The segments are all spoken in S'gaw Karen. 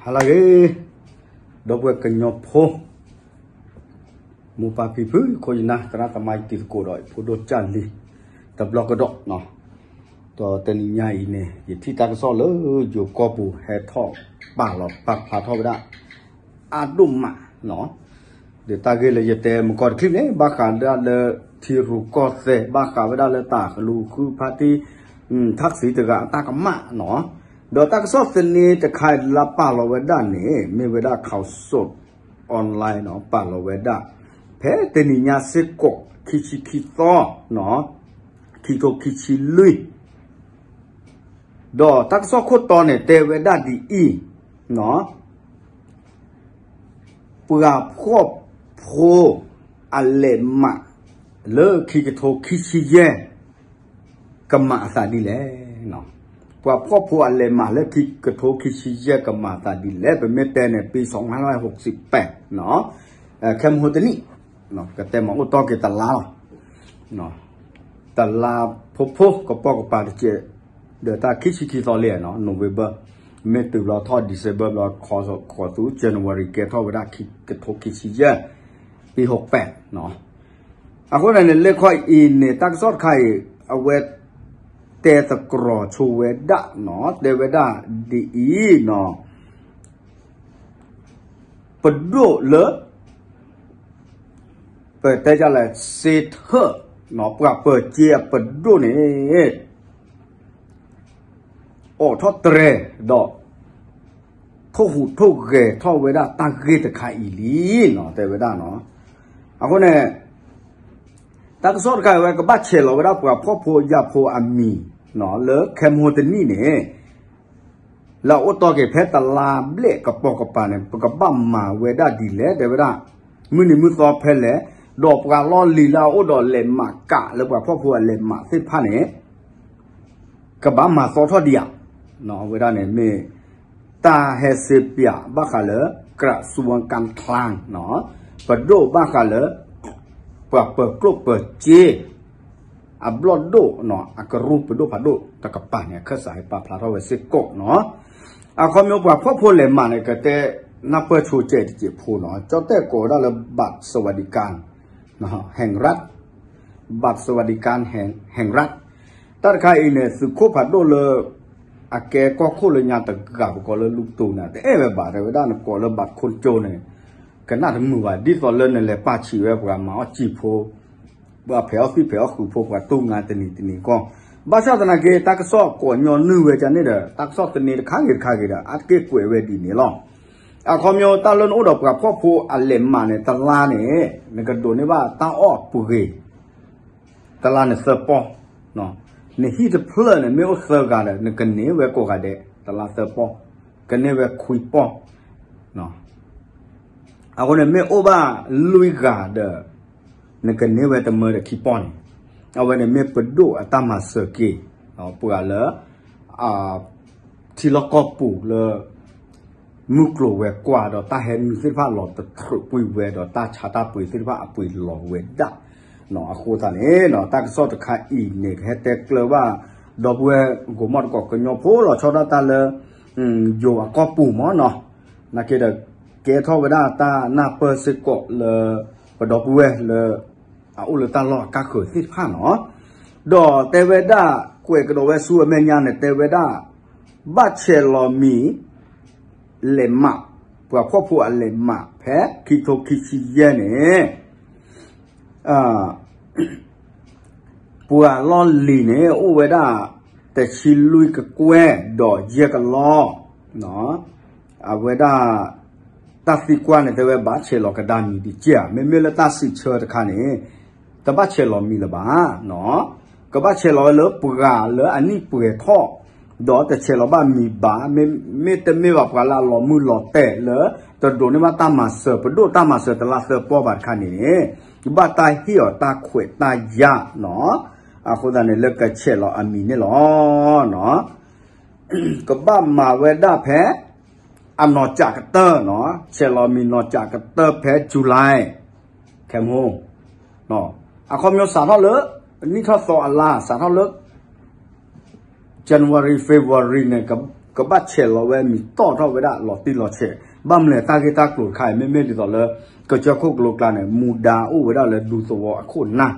ဟါလၢအဂ့ၤ, ဒီပုၢ်ဝဲၢ်ကညီဖိ မိၢ်ပၢ်ဖံဖု ခိၣ်ယနၢ် သရၣ်သမါ ယတံၤသကိးဒီး ဖိဒိၣ်ကၢ်လံၤ တဘျီကဒီး, ဒီးတနံၤညါအံၤန့ၣ် ယထံၣ်တၢ်ကစီၣ်လၢယိၤကီၢ်ပူၤ ဟဲထီၣ်ပာ်လီၤပာ်ဖျါထီၣ်ဝဲဒၣ် အါဒိၣ်မး, ဒီးတၢ်ဂ့ၢ်လၢယတဲမုၢ်ကီၢ်တချံၣ်န့ၣ် ဘၣ်ဃးဒၣ်လၢထံရူၢ်ကီၢ်သဲး ဘၣ်ဃးဝဲဒၣ်လၢတၢ်ကလူၤဃုဖါတံၢ် ထၣ်စံတဂၤအတၢ်ကမၣ်နီၤ, ဒီးတၢ်ကစီၣ်သန့တခါလၢပာ်လီၤဝဲဒၣ်န့ၣ် မ့ၢ်ဝဲဒၣ် Khaosod Online နီၤ ပာ်လီၤဝဲဒၣ် ဖဲတနံၤညါစ့ၢ်ကီး ခံဆံခံသီနီၤ ခံကထိခံဆံလွံၢ် ဒီးတၢ်ကစီၣ်ခိၣ်တီန့ၣ် တဲဝဲဒၣ်ဒ်အံၤနီၤ ပှၤဖှီၣ်ဖိအလဲးမး လၢခံကထိခံဆံယဲၢ် ကမၤအသးဒ်လဲၣ်. ပှၤဖှီၣ်ဖိအလဲးမးလၢခံကထိခံဆံယဲၢ် ကမၤအသးဒ်လဲၣ်. ပမ့ၢ်တဲန့ၣ် ပံ စီၤငါလီၢ်ဟဲ ဟိးစံးပဲး ခဲမဟိတနံၣ် ကတဲမၤအိၣ်တီၢ်က့ၤတလါလီၤ. တလါဖိဖိ ကပိာ်ကပၤတကဲး ဒီးတၢ်ခံဆံခံသီလံနီၤ November, မ့ၢ်တုၤဘျီထီၣ် December ဘျီ ခီသူ January ကဲထီၣ်ဝဲဒၣ်ခံကထိခံဆံယဲၢ် ပံ ဟိးပဲးနီၤ. အဃိန့ၣ် လၢခီအံၤန့ၣ် တၢ်ကစီၣ်တခါအံၤ အဝဲတဲသကိးဆိဝဲဒၣ်နီၤ တဲဝဲဒၣ်ဒ်အံၤနီၤ ပဒိၣ်လၢ ပတဲဒ်လဲၣ် စ့ထၢၣ် ပှၤပၢၤစ့အပဒိၣ်န့ၣ် အိးထီၣ်တြဲၤဒီး ထိၣ်ဟူးထိၣ်ဂဲၤထီၣ်ဝဲဒၣ်တၢ်ဂ့ၢ်တခါအံၤလံနီၤ တဲဝဲဒၣ်နီၤ. အဃိန့ၣ် တၢ်ကစီၣ်တခါအံၤဝဲ ကဘၣ်ဆဲးလီၤဝဲဒၣ်ပှၤဖှီၣ်ဖိယာ်ဖိအမံၤ လၢခဲမဟိတနံၣ်န့ၣ် လၢအအိၣ်တီၢ်က့ၤဖဲတလါဘျဲၣ်ကပိာ်ကပၤန့ၣ် ပကဘၣ်မၤဝဲဒၣ်ဒ်လဲၣ် တဲဝဲဒၣ် မုၢ်နံၤမုၢ်သီဖဲလဲၣ် ဒီးပှၤလီၢ်လံၤလၢအအိၣ်ဒီးလဲးမးကးလၢပှၤဖှီၣ်ဖိအလဲးမးသ့ၣ်တဖၣ်န့ၣ် ကဘၣ်မၤသီထီၣ်ဒံးဧါ. အဝဲဒၣ်န့ၣ်မ့ၢ် တၢ်ဟဲစ့ပၠးဘၣ်ဃးလၢ ကြးစူဝ်ကၣ်ချၣ် ပဒိၣ်ဘၣ်ဃးလၢ ပှၤပၢၤကျိၣ်ပၢၤစ့ အဘျီၣ်ဒိၣ် အကရူၢ်ပဒိၣ်ဖးဒိၣ်တကပၤန့ၣ် အခၢၣ်စးဟဲပာ်ဖျါထီၣ်ဝဲစ့ၢ်ကီးနီၤ. အခီပညီပှၤဖှီၣ်ဖိလဲးမးန့ၣ် ကတဲနၢ်ပၢၢ်ဆိကဲးတစဲးဖိနီၤ ကၠီၣ်တဲၣ်ကိးဝဲဒၣ်လၢ บัตรสวัสดิการแห่งรัฐ บัตรสวัสดิการแห่งรัฐ တၢ်တခါအံၤန့ၣ် သုးခိၣ်ဖးဒိၣ်လၢ အကဲကီၢ်ခိၣ်လၢညါတဂၤ ပကိးလၢလူတူၢ်န့ၣ် တအဲၣ်ဝဲဘၣ် တဲဝဲဒၣ် နကိးလၢ บัตรคนจน န့ၣ် ကနၣ်တမုာ်ဘၣ် ဒ်သိးလၢနလဲၤပာ်ဆံးဝဲပှၤမၤအီၣ်စံာ်ဖိ ပှၤဖဲးအီၣ်သံၣ်ဖဲးအီၣ်ဃုာ်ဖိ ပှၤတူၢ်ငါတနံၤတနံၤကီၢ် ဘၣ်ဆၣ်သနာ်က့ တၢ်ကစီၣ်ကိးညီနုၢ်ဝဲဒၣ်န့ၣ်ဒီး တၢ်ကစီၣ်သန့တခါဂ့ၤတခါဂ့ၤဒီး အါတက့ၢ်ကွဲးဝဲဒ်န့ၣ်လီၤ. အခီပညီတၢ်လၢနအိၣ်ဒီးပှၤဖှီၣ်ဖိအလဲးမးန့ၣ် တလါန့ၣ် နကဒိးန့ၢ်ဘၣ်တၢ်အီၣ်ပှ့ၤ တလါန့ၣ်သၢပီၢ်, နဟံၣ်တဖျၢၣ်န့ၣ် မ့ၢ်အိၣ်သၢဂၤဒီး နကန့ၢ်ဝဲကိးဂၤဒဲး တလါသၢပီၢ်, ကန့ၢ်ဝဲခွံပီၢ် အဃိန့ၣ် မ့ၢ်အိၣ်ဘၣ်လွံၢ်ဂၤဒီး နကန့ၢ်ဝဲတမၢဒီးခံပီၢ်န့ၣ်, အဝဲန့ၣ်မ့ၢ်ပဒိၣ်အတၢ်မၤစၢၤက့ၤ ပှၤလၢ ထံလီၢ်ကီၢ်ပူၤလၢ မုၢ်ကျိၤဝဲၤကွာ်ဒီးတၢ်ဟဲနုာ်သ့ၣ်တဖၣ်လီၤတထြူးပှံၤဝဲဒီးတၢ်ဆါတၢ်ပှ့ၤသ့ၣ်တဖၣ်အပှ့ၤလီၤဝဲဒၣ်, အဃိသတးန့ၣ် တၢ်ကစီၣ်တခါအံၤန့ၣ် ကဟဲတဲကျၢၤဘၣ် ဒီပုၢ်ဝဲၢ်ဂီၢ်မီၢ်တကိးကညီဖိလီၤဆီဒၣ်တၢ်လၢ ယိၤအကီၢ်ပူၤမ့ၢ်နီၤ, နာ်က့ဒီး ကဲထီၣ်ဝဲဒၣ်တၢ်နၢ်ပၢၢ်စ့ၢ်ကီးလၢ ပဒီပုၢ်ဝဲၢ်လၢ အအိၣ်လၢတၢ်လီၢ်အကါဃၢၤသ့ၣ်တဖၣ်နီၤ, ဒီးတဲဝဲဒၣ် ကွဲးကဒီးဝဲဆူအမဲာ်ညါန့ၣ် တဲဝဲဒၣ် ဘၣ်ဆဲးလီၤမံၤ လဲးမး, ပှၤဖှီၣ်ဖိအလဲးမး ဖဲခံကထိခံဆံယဲၢ်န့ၣ် ပှၤလီၢ်လံၤန့ၣ် အိၣ်ဝဲဒၣ် တဆံလွံၢ်ကကွဲၢ် ဒီးယဲၢ်ကလီၢ်, အဝဲဒၣ် တၢ်သံကွၢ်န့ၣ် တဲဝဲဘၣ်ဆဲးလီၤကဒါမံၤဒ်ကဲဧါ, မ့မ့ၢ်လၢတၢ်စံးဆၢတခါန့ၣ် တဘၣ်ဆဲးလီၤမံၤလၢၤဘၣ်, ကဘၣ်ဆဲးလီၤဝဲလၢပှၤလၢအနံၣ်ပှဲၤထီၣ် ဒီးတဆဲးလီၤဘၣ်မံၤဘၣ်, မ့တမ့ၢ်ဘၣ်ပှၤလၢအလီၤမုၢ်လီၤတဲာ်လၢ တဒိးန့ၢ်ဘၣ်တၢ်မၤစၢၤ ပဒိၣ်တၢ်မၤစၢၤတလါသၢပီၢ်ဘၣ်တခါန့ၣ် ဘၣ်တၢ်ဟ့ၣ်အီၤတၢ်ခွဲးတၢ်ယာ်နီၤ, အဃိသတးန့ၣ် လၢကဆဲးလီၤအမံၤန့ၣ်လီၤ. ကဘၣ်မၤဝဲဒၣ်ဖဲ အနီၢ်ကၠးကတၢၢ်နီၤ, ဆဲးလီၤမံၤနီၢ်ကၠးကတၢၢ်ဖဲ July ခဲမဟိ, အခီပညီစးထီၣ်လၢ နံၣ်ထီၣ်သီအလါ စးထီၣ်လၢ January February န့ၣ် ကဘၣ်ဆဲးလီၤဝဲမံၤတီၣ်ထီၣ်ဝဲဒၣ်လီၤတံၢ်လီၤဆဲး, ဘၣ်မနုၤတၢ်ဂ့ၢ်တၢ်ကျိၤတခါအံၤ မ့မ့ၢ်ဒ်သိးလၢ ကစၢၢ်ခိၣ်ကလိကျါန့ၣ် မူဒါအိၣ်ဝဲဒၣ်လၢဒူသဝီအခိၣ်နၢ်,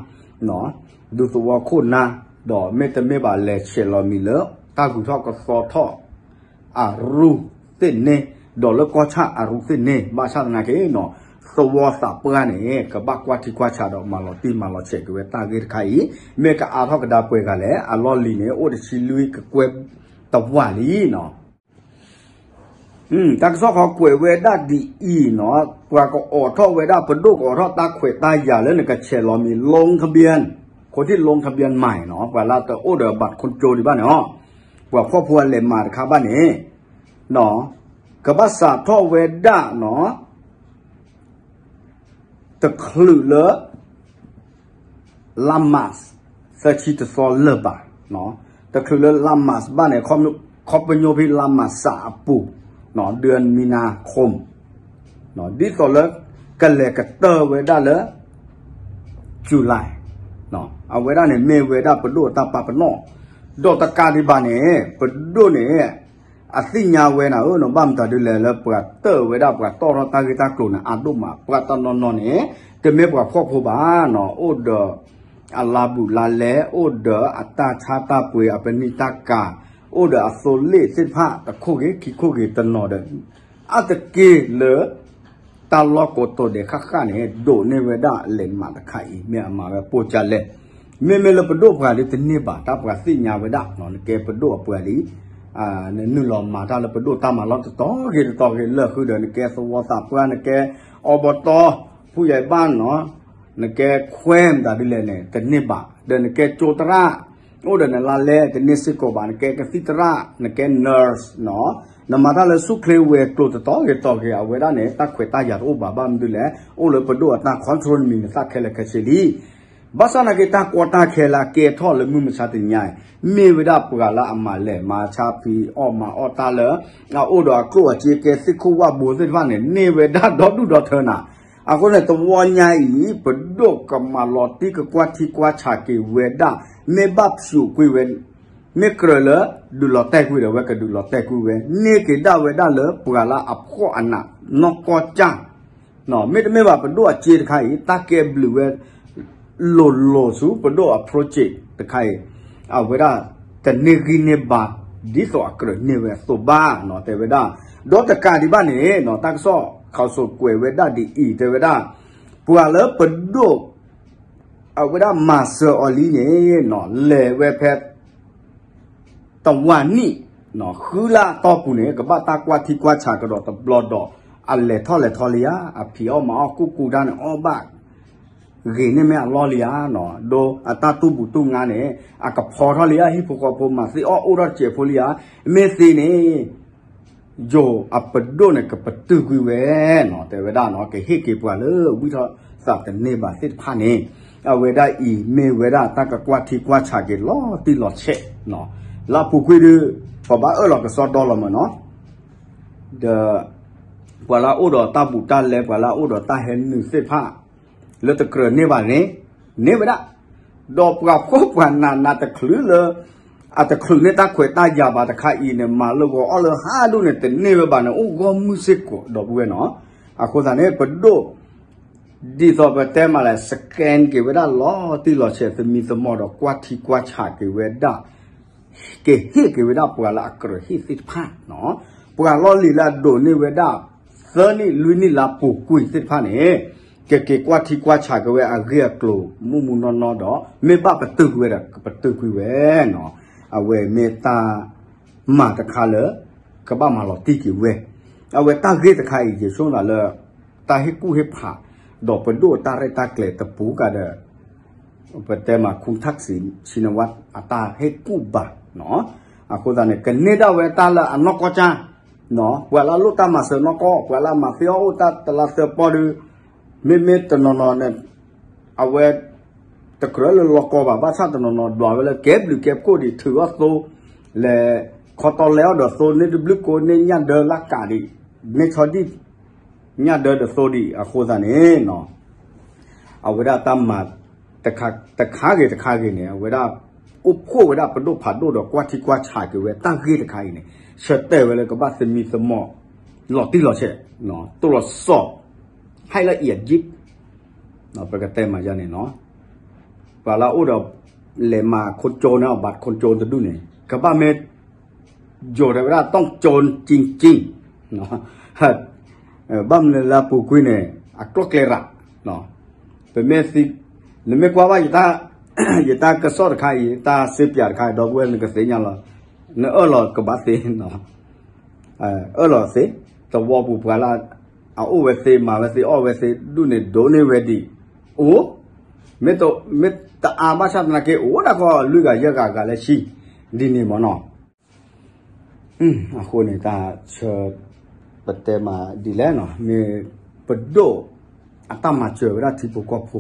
ဒူသဝီခိၣ်နၢ်, ဒီးမ့တမ့ၢ်ဘၣ်လဲၤဆဲးလီၤမံၤလၢ တၢ်ဂုၤထီၣ်ကသီထီၣ် အရူၢ်သ့ၣ်န့ၣ်, ဒီးလၢကီၢ်ဆၣ်အရူၢ်သ့ၣ်န့ၣ်, ဘၣ်ဆၣ်သနာ်က့နီၤ, သဝီသးပှၢ်န့ၣ် ကဘၣ်ကွၢ်ထံကွၢ်ဆးဒီးမၤလီၤတံၢ်မၤလီၤဆဲးက့ၤဝဲတၢ်ဂ့ၢ်တခါအံၤ, မ့ၢ်ကအါထီၣ်ကဒါပှဲၤဂၤလဲၣ်, အလီၢ်လံၤန့ၣ် အိၣ်တဆံလွံၢ်ကကွဲၢ်တဝၢ်လံနီၤ. တၢ်ကစီၣ်ခီကွဲးဝဲဒၣ်ဒ်အံၤနီၤ, ပှၤကအိးထီၣ်ဝဲဒၣ် ပဒိၣ်ကအိးထီၣ်တၢ်ခွဲးတၢ်ယာ်လၢနကဆဲးလီၤမံၤ lone Kabin, ခိၣ်ထံၣ် lone Kabin မၤနီၤ, ပှၤလၢတအိၣ်ဒီး บัตรคนจน ဒံးဘၣ်န့ၣ်အီၤ, ပှၤဖှီၣ်ဖိအလဲၤမၤတခါဘၣ်န့ၣ်, ကဘၣ်စးထီၣ်ဝဲဒၣ်နီၤ တချုးလၢ လါမး, သၢဆံတသီလၢာ်ဘၣ်, တချုးလၢလါမးဘၣ်န့ၣ်, ခီပညီဖဲလါမးစးအပူၤ, ဒုးမံနၤခိၣ်, ဒ်သိးလၢ ကလဲၤကတၢၢ်ဝဲဒၣ်လၢ July, အဝဲဒၣ်န့ၣ်မ့ၢ်ဝဲဒၣ်ပဒိၣ်အတၢ်ပာ်ပနီၣ်, ဒီးတကးဒံးဘၣ်န့ၣ် ပဒိၣ်န့ၣ် အသ့ၣ်ညါဝဲနၤဧၢနီၤ, ဘၣ်မတၤဒ်လဲၣ်လၢပှၤတၢၢ်ဝဲဒၣ်ပှၤတီၣ်ထီၣ်တၢ်ဂ့ၢ်တၢ်ကျိၤန့ၣ် အဒိၣ်မး, ပှၤတနီၤနီၤန့ၣ် တမ့ၢ်ပှၤဖှီၣ်ဖိဘၣ်နီၤ, အိၣ်ဒီး အလါဘူးလါလဲ, အိၣ်ဒီးအတၢ်ဆါတၢ်ပှ့ၤ အပနံာ်တၢ်ကၤ, အိၣ်ဒီးအသိလ့ၣ်သ့ၣ်တဖၣ် တခိၣ်ဂ့ၤခံခိၣ်ဂ့ၤတနီၤဒီး အါတက့ၢ်လၢ တၢ်လီၢ်ကိးတိၤဒဲးဃၣ်ဃၣ်န့ၣ် ဒိးန့ၢ်ဝဲဒၣ်အလဲၤမးတခါအံၤ မ့ၢ်အမၤဝဲပိၢ်ကၢလဲၣ်. မ့မ့ၢ်လၢပဒိၣ်ပှၤလံတန့ၢ်ဘၣ်, တၢ်ပှၤသ့ၣ်ညါဝဲဒၣ် နကဲပဒိၣ်အပှၤလံ, နနုာ်လီၤမၤတၢ်လၢပဒိၣ်တၢ်မၤလီၢ်တတီၤဂ့ၤတတီၤဂ့ၤလၢာ်ဃုာ်ဒီး နကဲသဝီသးပှၢ်, နကဲအီဘီတီ, ဖူယဲၢ်ဘၣ်နီၤ, နကဲခွဲမတၤဒ်လဲၣ်န့ၣ် တန့ၢ်ဘၣ်, ဒီးနကဲကၠိသရၣ် အိၣ်ဒီးနလါလဲ တန့ၢ်စ့ၢ်ကီးဘၣ်, နကဲကသံၣ်သရၣ်, နကဲ nurse နီၤ, နမၤတၢ်လၢဆူၣ်ချ့ဝဲၤကျိၤတတီၤဂ့ၤတီၤဂ့ၤ အဝဲဒၣ်န့ၣ် တၢ်ခွဲးတၢ်ယာ်တအိၣ်ဘၣ်, ဘၣ်မနုၤလဲၣ်, အိၣ်လၢပဒိၣ်အတၢ် control နမံၤနသၣ်ခဲလၢာ်ခဲဆ့လံ. ဘၣ်ဆၣ်နာ်က့ တၢ်ကီတၢ်ခဲလၢအကဲထီၣ်လၢမုၢ်မဆါတနံၤအံၤ မ့ၢ်ဝဲဒၣ်ပှၤလၢအမၤလဲၤမၤဆါဖံးအီၣ်မၤအီၣ်တၢ်လၢ အအိၣ်ဒီးအကျိၣ်အစ့ကဲသ့ၣ်ခိၣ်ဝၣ်ဘိသ့ၣ်တဖၣ်န့ၣ် န့ၢ်ဝဲဒၣ်ဒီဒူၣ်ဒီထၢနၤ. အဃိန့ၣ် တဝီညါအံၤ ပဒိၣ်ကမၤလီၤတံၢ်ကကွၢ်ထံကွၢ်ဆးက့ၤဝဲဒၣ်, မ့ၢ်ဘၣ်ဖျိးကွံာ်ဝဲ, မ့ၢ်ကြၢးလၢ ဒုးလီၤတဲာ်ကွံာ်ဒီး ဝဲကဒုးလီၤတဲာ်ကွံာ်ဝဲ, န့ၢ်က့ၤဒၣ်ဝဲဒၣ်လၢပှၤလၢအဖှီၣ်အနးနီၢ်ကီၢ်ကၢ် မ့တမ့ၢ်ဘၣ် ပဒိၣ်အစ့တခါအံၤ တၢ်ကဲဘျုးဝဲ လိၤလိၤဆူပဒိၣ်အ project တခါအံၤ, အဝဲဒၣ်တန့ၢ်ဂံၢ်န့ၢ်ဘါ ဒ်သိးအကြၢးန့ၢ်ဝဲအသိးဘၣ်နီၤ တဲဝဲဒၣ်. ဒီးတကးဒံးဘၣ်န့ၣ်နီၤ တၢ်ကစီၣ်ခီၣ်စိးကွဲးဝဲဒၣ်ဒ်အံၤ တဲဝဲဒၣ်, ပှၤလၢပဒိၣ် အဝဲဒၣ်မၤစၢၤအီၤလံန့ၣ်နီၤ လဲၤဝဲဖဲ တဝၤနံၣ် ဃုလါအတီၢ်ပူၤန့ၣ် ကဘၣ်တၢ်ကွၢ်ထံကွၢ်ဆးကဒီးတဘျီဒီး အလဲၤထီၣ်လဲၤထီလံဧါ, အဖံးအီၣ်မၤအီၣ်ကူၣ်ကူၣ်တၢ်န့ၣ် အီၣ်ဘၣ်ဂ့ၤန့ၢ်မ့ၢ်အလီၢ်လံဧါနီၤ, ဒီးအတၢ်တူၢ်ဘူးတူၢ်ငါန့ၣ် အကဖီထီၣ်လံဧါ, ဟံၣ်ဖိဃီဖိမၤသ့အီၣ်အိၣ်ထီၣ်တစဲးဖိလံဧါ, မ့ၢ်သ့န့ၣ် ယိၤအပဒိၣ်န့ၣ် ကပတုာ်ကွံာ်ဝဲနီၤ တဲဝဲဒၣ်နီၤ ကဟ့ၣ်က့ၤပှၤလၢဝံၢ်ထီၣ်သးတန့ၢ်ဘၣ်သ့ၣ်တဖၣ်န့ၣ်, အဝဲဒၣ်အံၤမ့ၢ်ဝဲဒၣ်တၢ်ကကွၢ်ထံကွၢ်ဆးက့ၤလီၤတံၢ်လီၤဆဲးနီၤ, လၢအပူၤကွံာ်ဒုး ပဘၣ်အၢၣ်လီၤကစီဒီလီၤမးနီၤ, ဒီး ပှၤလၢအအိၣ်ဒီးတၢ်ဘူးတၢ်လဲ ပှၤလၢအအိၣ်ဒီးတၢ်ဟဲနုာ်သ့ၣ်တဖၣ် လၢတကြၢးန့ၢ်ဘၣ်န့ၣ် န့ၢ်ဝဲဒၣ်, ဒီးပှၤဖှီၣ်ပှၤနးနးတချုးလၢ အတချုးန့ၢ်တၢ်ခွဲးတၢ်ယာ်ဘၣ်တခါအံၤန့ၣ် မၤလၢဂီၤအီၣ်လၢဟးဒူၣ်န့ၣ် တန့ၢ်ဝဲဘၣ်န့ၣ် အိၣ်ဂီၢ်မုၢ်စ့ၢ်ကီးဒီပုၢ်ဝဲၢ်နီၤ, အဃိသတးန့ၣ် ပဒိၣ် ဒ်သိးပတဲမးလဲၣ် scan က့ၤဝဲဒၣ်လီၤတံၢ်လီၤဆဲးသမံသမိးဒီးကွၢ်ထံကွၢ်ဆးက့ၤဝဲဒၣ် ကဟ့ၣ်က့ၤဝဲဒၣ်ပှၤလၢအကြၢးဟ့ၣ်သ့ၣ်တဖၣ်နီၤ, ပှၤလီၢ်လံၤလၢအဒိးန့ၢ်ဝဲဒၣ် သၢနံၣ်လွံၢ်နံၣ်လၢပူၤကွံာ်သ့ၣ်တဖၣ်န့ၣ် ကက့ၤကွၢ်ထံကွၢ်ဆးက့ၤဝဲအဂ့ၢ်အကျိၤမုၢ်မုၢ်နီၢ်နီၢ်ဒီး မ့ၢ်ဘၣ်ပတုာ်ကွံာ်ဝဲဒီး ကပတုာ်ကွံာ်ဝဲနီၤ, အဝဲမ့ၢ်တၢ်မၤတခါလၢ ကဘၣ်မၤလီၤတံၢ်က့ၤဝဲ, အဝဲတၢ်ဂ့ၢ်တခါအံၤ ယဆိကမိၣ်လၢ တၢ်ဟ့ၣ်ကူၣ်ဟ့ၣ်ဖး ဒီးပဒိၣ်တၢ်ရဲၣ်တၢ်ကျဲၤတပူၤကဒီး ပတဲမး ခုၣ်ထၣ်စံး ဆံနဝါ အတၢ်ဟ့ၣ်ကူၣ်ဘၣ်နီၤ, အဃိသတးန့ၣ် ကန့ၢ်ဒၣ်ဝဲတၢ်လၢအနီၢ်ကီၢ်ကၢ်နီၤ, ပှၤလၢအလိၣ်တၢ်မၤစၢၤနီၢ်ကီၢ် ပှၤလၢအမၤသ့အီၣ်အိၣ်တၢ်တလါသၢပီဒုး မ့မ့ၢ်တနီၤနီၤန့ၣ် အဝဲ တကြၢးလၢလီၤကီဘၣ် ဘၣ်ဆၣ်တနီၤနီၤဒွးဝဲလၢကဲဘျုးကဲဖှိၣ်ဒံး ထုးအီၣ်သိ လဲၤခီတီလဲအီၣ်ဒီးသိ န့ၢ်တဘျုးကိးန့ၢ်ညၣ်ဒၢလၢကးဒံး န့ၢ်ဆီဒံၣ် ညၣ်ဒၢဒီးသိဒံး အဃိသတးန့ၣ်နီၤ အဝဲဒၣ်တၢ်မၤ တခါဂ့ၤတခါဂ့ၤန့ၣ် အဝဲဒၣ် အိၣ်ဖှိၣ်ဝဲဒၣ်ပဒိၣ်ဖးဒိၣ်ဒီးကွၢ်ထံကွၢ်ဆးက့ၤဝဲတၢ်ဂ့ၢ်တခါအံၤန့ၣ် ဆၢတဲာ်ဝဲလၢကဘၣ်သမံသမိး လီၤတံၢ်လီၤဆဲး တိၢ်လီၤစီၣ် ဟဲလၢ Egypt ပကတဲမၤယါန့ၣ်နီၤ ပှၤလၢအအိၣ်ဒီး လဲၤမၤခိကၠိန့ၣ် ဘၣ်ခိကၠိတဒူၣ်န့ၣ် ကဘၣ်မ့ၢ် ယိၤတဲဝဲဒၣ် ต้องโจรจริงๆ ဘၣ်မနုၤလၢအပူၤကွံာ်န့ၣ် အကျိၣ်ကျဲရး ပမ့ၢ်သံ နမ့ၢ်ကွၢ်ဘၣ် ယတၢ်ကစီၣ်တခါအံၤ တၢ်စ့ပၠးတခါအံၤ ဒီပုၢ်ဝဲၢ်နကသ့ၣ်ညါလီၤ နအၢၣ်လီၤကဘၣ်သ့ အၢၣ်လီၤသ့ သဝီပူၤပှၤလၢ အအိၣ်ဝဲသ့ မၤဝဲသ့ အီၣ်ဝဲသ့ဒူၣ်န့ၣ် ဒိးန့ၢ်ဝဲဒံး အိၣ် မ့ၢ်တအါဘၣ်ဆၣ်သနာ်က့ အိၣ်ဒၣ်ကီးလွံၢ်ဂၤယဲၢ်ဂၤဂၤလၢဆံ ဒ်န့ၣ်မ့ၢ်နီၤ အဃိန့ၣ် တၢ်ဆၢ ပတဲမးဒ်လဲၣ်နီၤ မ့ၢ်ပဒိၣ် အတၢ်မၤစၢၤဝဲဒၣ်ထံဖိကီၢ်ဖိ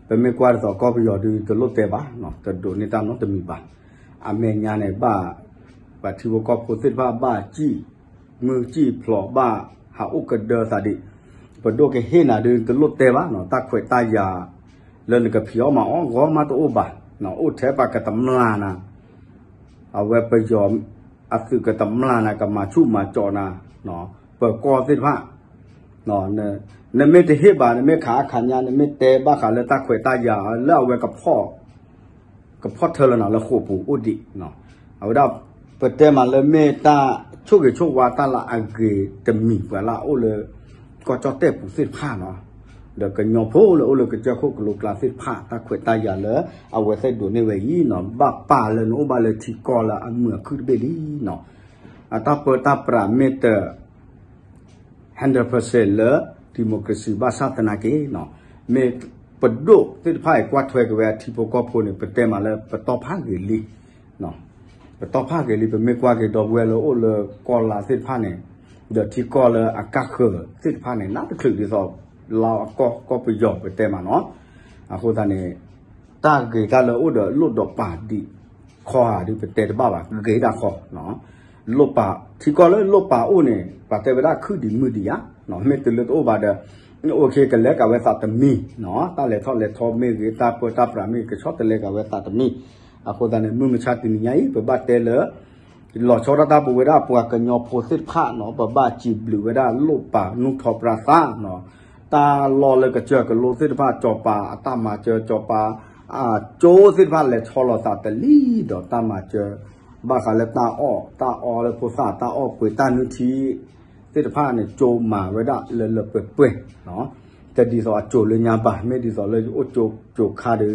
ပမ့ၢ်ကွၢ်ဒ်သိးကီၢ်ပယီၤဒုးတလိၣ်တဲဘၣ် တဒိးန့ၢ်တၢ်နီတမံၤဘၣ် အမဲာ်ညါန့ၣ်ဘၣ် ပှၤထံဖိကီၢ်ဖိသ့ၣ်တဖၣ်ဘၣ်စံၣ် မုၢ်စံၣ်ဖျိးဘၣ်ဟးအိၣ်ကဒၢသးဒံး ပဒိၣ်ကဟ့ၣ်နၤဒုးတလိၣ်တဲဘၣ်နီၤ တၢ်ခွဲးတၢ်ယာ် လၢနကဖံးအီၣ်မၤအီၣ်ဂီၢ်မးတအိၣ်ဘၣ် အိၣ်ထဲပှၤကတမျၢ်နၤ အဝဲပယီၤ အသုးကတမျၢ်နၤ ကမၤဆူၣ်မၤကၠီးနၤ ပၢၤကီၢ်သ့ၣ်တဖၣ် နမ့ၢ်တဟ့ၣ်ဘၣ် နမ့ၢ်ခးအါခးညါ နမ့ၢ်တဲဘၣ်ဃးလၢတၢ်ခွဲးတၢ်ယာ်လၢအဝဲကဖီၣ် ကဖီၣ်ထၢလၢနၤလၢဃိာ်ပူၤအိၣ်ဒံး အဝဲဒၣ် ပတဲမးလၢမ့ၢ်တၢ်ဆိၣ်ဂ့ၤဆိၣ်ဝါတၢ်လၢအဂ့ၤတမံၤ ပှၤလၢအအိၣ်လၢ ကီၢ်ကၠီၣ်တဲၣ်ပူၤသ့ၣ်တဖၣ်နီၤ ဒီးကညီဖိလၢအိၣ်လၢကစၢၢ်ခိၣ်ကလိကျါသ့ၣ်တဖၣ် တၢ်ခွဲးတၢ်ယာ်လၢအဝဲသ့ၣ်ဒိးန့ၢ်ဝဲအံၤနီၤ ဘၣ်ပာ်လၢနအိၣ်ဘၣ်လၢထံကီၢ်လၢအမုာ်အခုၣ်တဘ့ၣ်လံနီၤ အတၢ်ပၢတၢ်ပြးမ့ၢ်တ hundred percent လၢ democracy ဘၣ်ဆၣ်သနာ်က့နီၤ မ့ၢ်ပဒိၣ်သ့ၣ်တဖၣ်အံၤကွၢ်ထွဲက့ၤဝဲအထံဖိကီၢ်ဖိန့ၣ် ပတဲမးလၢပတီၢ်ဖးဂ့ၤလံ ပတီၢ်ဖးဂ့ၤလံ ပမ့ၢ်ကွၢ်က့ၤဒီပုၢ်ဝဲၢ်လၢအိၣ်လၢကီၢ်လါသ့ၣ်တဖၣ်န့ၣ် ဒီးထံကီၢ်လၢအကါဃၢၤသ့ၣ်တဖၣ်န့ၣ် နးတချုးဒ်သိး လါအကီၢ်ကီၢ်ပယီၤပတဲမးနီၤ အဃိသတးန့ၣ် တၢ်ဂ့ၤတၢ်လၢအိၣ်ဒီးလိၣ်ဒီးပာ်ဒံး ခီဧါဒုးပတဲတဘၣ်ဘၣ် ဂ့ၤဒၣ်ဃီ လိၣ်ပာ် ထံကီၢ်လၢလိၣ်ပာ်အိၣ်န့ၣ် ပှၤတဲဝဲဒၣ်ခုၣ်ဒံးမုၢ်ဒံးဧါ မ့ၢ်တုၤလၢတအိၣ်ဘၣ်ဒီး အိၣ်ခ့ကလဲၤကၤဝဲသးတမံၤ တၢ်လဲၤထီၣ်လဲၤထီမ့ၢ်ဂ့ၤ တၢ်ပၢတၢ်ပြးမ့ၢ်ဂ့ၤ ကဆီတလဲၤကၤဝဲသးတမံၤ အဃိသတးန့ၣ် မုၢ်မဆါတနံၤညါအံၤ ပဘၣ်တဲလၢ လီၤဆီဒၣ်တၢ်ပဝဲဒၣ်ပှၤကညီဖိသ့ၣ်တဖၣ်နီၤ ပဘၣ်စံးဘျုးဝဲဒၣ်လိၣ်ပာ်နူၢ်ထီၣ်ပြးသးနီၤ တၢ်လီၢ်လၢကစၢၢ်ကလိသ့ၣ်တဖၣ် စီၤပၤအတၢ်မၤစၢၤ စီၤပၤ အကၠိသ့ၣ်တဖၣ်လဲၤဆီလီၤသးတလံဒီးတၢ်မၤစၢၤ ဘၣ်ဃးလၢတၢ်အီၣ် တၢ်အီလၢဖိသၣ် တၢ်အီၣ်ပှ့ၤတၢ်နုၢ်ထံ သ့ၣ်တဖၣ်န့ၣ် ကၠိမၤဝဲဒၣ်လၢလၢပှဲၤပှဲၤ တဒ်သိးအကၠိလၢညါဘၣ် မ့ၢ်ဒ်သိးလၢယအိၣ်ကၠိကၠိခါဒီး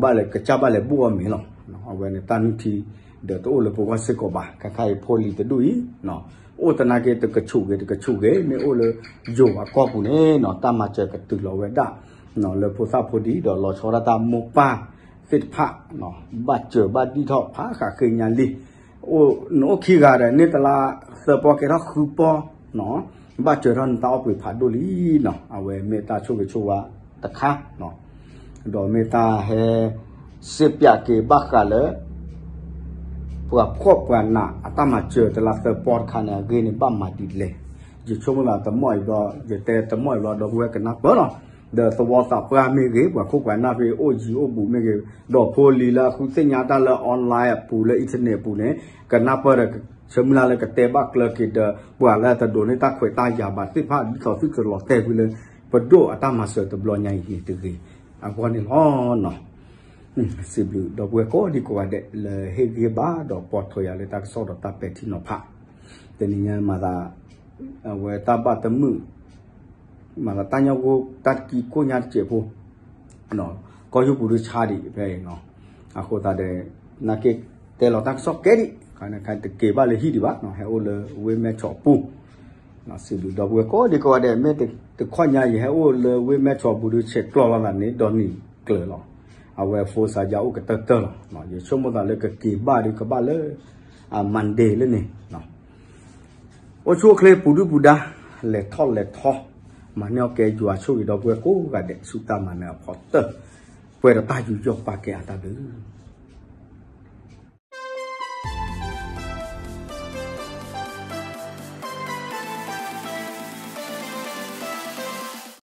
ဘၣ်လဲၤကစၢ်ဘၣ်လဲၤဘူၣ်အီၣ်မ့ၤလီၤ. အဝဲန့ၣ်တၢ်နုၢ်ထံ ဒီးတအိၣ်လၢပဂီၢ်စ့ၢ်ကီးဘၣ် ခါခါအံၤဖိလံၤတဒူၣ်အံၤ အိၣ်သနာ်က့တကဆူၣ်ဂ့ၤတကဆူၣ်ဂ့ၤ မ့ၢ်အိၣ်လၢယိၤအကီၢ်ပူၤန့ၣ်နီၤ တၢ်မၤစၢၤကတုၤလီၤဝဲဒၣ် လၢဖိသၣ်ဖိဒံးဒီးလီၤဆီဒၣ်တၢ်မိၢ်ပၢ်သ့ၣ်တဖၣ် ဘၣ်စၢၤဘၣ်ဒံးထီၣ်ဖးဃးဃ့ညါလံ နအိၣ်ခံဂၤဒီးန့ၢ်တလါသၢပီၢ်ကဲထီၣ်ဃုပီၢ် ဘၣ်စၢၤထီၣ်နတၢ်အီၣ်ပှ့ၤဖးဒိၣ်လံနီၤ အဝဲမ့ၢ်တၢ်ဆိၣ်ဂ့ၤဆိၣ်ဝါတခါ ဒီးမ့ၢ်တၢ်ဟဲ စ့ပၠးက့ၤဘၣ်ဃးလၢ ပှၤဖှီၣ်ပှၤနးအတၢ်မၤစၢၤတလါသၢပီၢ်တခါန့ၣ် အဂ့ၢ်န့ၣ်ဘၣ်မၤဒ်လဲၣ်. ယဆိကမိၣ်သးတမီၢ်အံၤဘျီ ယတဲတမီၢ်အံၤဘျီ ဒီပုၢ်ဝဲၢ်ကနၢ်ပၢၢ်လီၤ. ဒီးသဝီသးပှၢ်မ့ၢ်ဂ့ၤ ပှၤခိၣ်ပှၤနၢ်ဖဲအိၣ်ယံၤအိၣ်ဘူးမ့ၢ်ဂ့ၤ ဒီးဖိလံၤလၢအဃုသ့ၣ်ညါတၢ်လၢ online အပူၤလၢ internet အပူၤန့ၣ် ကနၢ်ပၢၢ်ဒီး ဆၢမုၢ်လၢ်လၢကတဲဘၣ်ကျၢၤက့ၤဒီး ပှၤလၢတဒိးန့ၢ်တၢ်ခွဲးတၢ်ယာ်ဘၣ်သ့ၣ်တဖၣ် ဒ်သိးသုတလီၤတဲာ်ကွံာ်လၢ ပဒိၣ်အတၢ်မၤစၢၤတဘျီညါအံၤန့ၣ်တဂ့ၤ အဂီၢ်န့ၣ်လီၤ. စံးဘျုးဒီပုၢ်ဝဲၢ်ကိးဒံကိးဂၤဒဲး လၢဟ့ၣ်ဂံၢ်ဟ့ၣ်ဘါဒီးပိာ်ထွဲယၤလၢတၢ်ကစီၣ်ဒီးတၢ်ပဲာ်ထံနီၤဖး တနံၤညါမၤသး အဝဲတၢ်ဘၣ်တမုာ် မၤသးတၢ်ညၣ်ဂိၢ်တၢ်တကံကိၣ်ညါတစဲးဖိ ကီၢ်ယူၢ်ပူၤဒုးဆါဒံးဖဲအံၤနီၤ အဃိသတးဒီး နာ်က့တဲလီၤတၢ်ကစီၣ်ကဲဒံး ခါန့ၣ်ခါတက့ၤဘၣ်လၢဟံၣ်ဒံးဘၣ် ဟဲအိၣ်လၢဝ့ၢ်မဲၢ်ဆီးပူၤ စံးဘျုးဒီပုၢ်ဝဲၢ်ကိးဒံကိးဂၤဒဲး မ့ၢ်တခီညါယဟဲအိၣ်လၢဝ့ၢ်မဲၢ်ဆီးပူၤဒုး ဆဲးကျိးလီၤသးန့ၣ် ဒီနံၤကျၢၤလီၤ. အဝဲဖိစါယါအိၣ်ကတၢၢ်တၢၢ်လီၤ. ယဆိကမိၣ်သးလၢကက့ၤဘၣ်ဒုးကဘၣ်လၢ Monday လၢန့ၣ် အိၣ်ဆူၣ်အိၣ်ချ့ပူၤဒုၣ်ပူၤဒါ လဲၤထီၣ်လဲၤထီ မၤန့ၢ်အီၣ်ကဲယွၤဆိၣ်ဂ့ၤဒီပုၢ်ဝဲၢ်ကိးဂၤဒဲး ဆူတၢ်မၤနၢၤအဖီတၢၢ် ပှဲၤဒီးတၢ်ယူးယီၣ်ပာ်ကဲအတၢ်ဘျုး